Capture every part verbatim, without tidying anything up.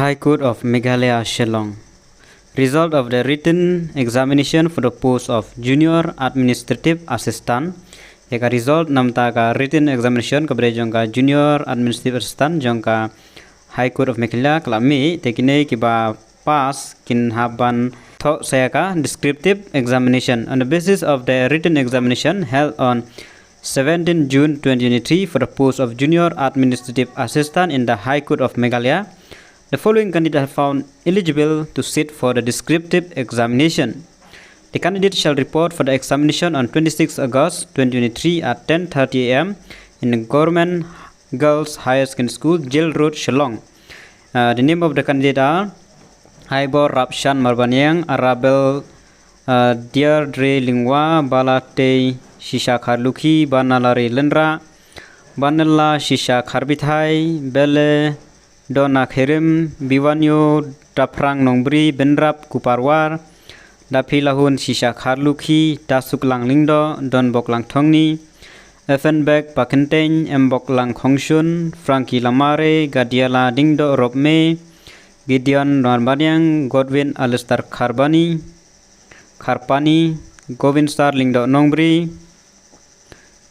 High Court of Meghalaya, Shillong. Result of the written examination for the post of Junior Administrative Assistant. Ïa ka result namta ka written examination kaba dei jong ka Junior Administrative Assistant jong ka High Court of Meghalaya ka la mih, te kine kiba pass kin hap ban thoh sa ïa ka descriptive examination. On the basis of the written examination held on seventeenth June twenty twenty-three for the post of Junior Administrative Assistant in the High Court of Meghalaya, the following candidate are found eligible to sit for the descriptive examination. The candidate shall report for the examination on twenty-sixth August twenty twenty-three at ten thirty A M in the Government Girls Higher Secondary School, Jail Road, Shillong. Uh, the name of the candidate are Haibor Rapshan Marbaniang, Arabel uh, Deirdre Lyngwa, Balatei Shisha Kharlukhi, Banalari Lyngdoh, Banella Shisha Kharbithai, Bele Donna Kherim, Biwanyo Daphrang Nongbri, Bynrap Kuparwar, Daphi Lahun Shisha Kharlukhi, Dasuklang Lyngdoh, Donboklang Thongni, Effenbek Pakenteng, Mboklang Khongshun, Frankie Lamare, Gadiala Dingdoh Ropme, Gideon Marbaniang, Godwin Alistair Kharbani, Kharpani, Govind Sar Lyngdoh Nongbri,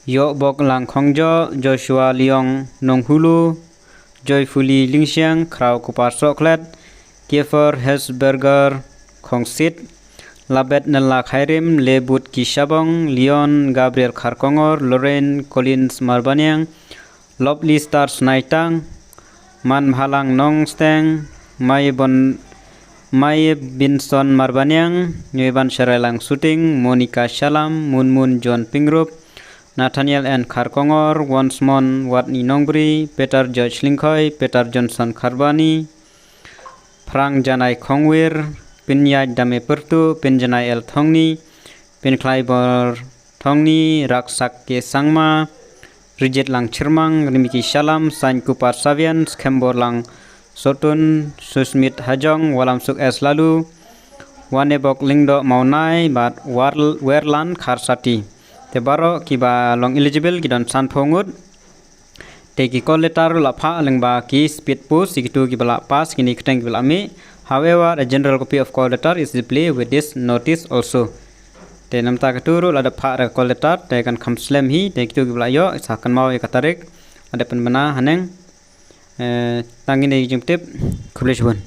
Ïohboklang Khongjoh, Joshua Liong Nonghulu, Joyfully Lyngsiang, Khraw Kupar Sohkhlet, Kiefer Hesberger Khongsit, Labet Nella Khairim, Lebut Ki Shabong, Leon Gabriel Kharkongor, Lorraine Collins Marbaniang, Lovely Stars Naitang, Manbhalang Nongsteng, Maibon Maibinson Marbaniang, Nyoiban Sharailang Suting, Monica Shalam, Munmun John Pingrup, Nathaniel N Kharkongor, Wonsmon Watni Nongbri, Peter George Lyngkhoi, Peter Johnson Kharbani, Phrang Janai Khongwir, Pinïaid Dame Pyrtuh, Pinjanai L Thongni, Pinkhlaibor Thongni, Raksak K Sangma, Rijit Lang Chyrmang, Rimiki Shalam, Sain Kupar Savian, Skembor Lang Sotun, Susmit Hajong, Walamsuk S Lalu, Wanebok Lyngdoh Mawnai bad War- Werlan Kharsati. Te baroh kiba long eligible ki don sanphew ngut. Te ki call letter ruh la phah lyngba ki speed post, ïa kito kiba la pass, kine ki kyrteng kiba la mih. However, a general copy of call letter is displayed with this notice also. Te namta kito ruh la dep phah da ka call letter, te kan kham slem hi, te kito kiba la ïoh sa kynmaw ïa ka tarik la dep pynbna haneng. Eh, tang kine ki jingtip. Khublei shibun.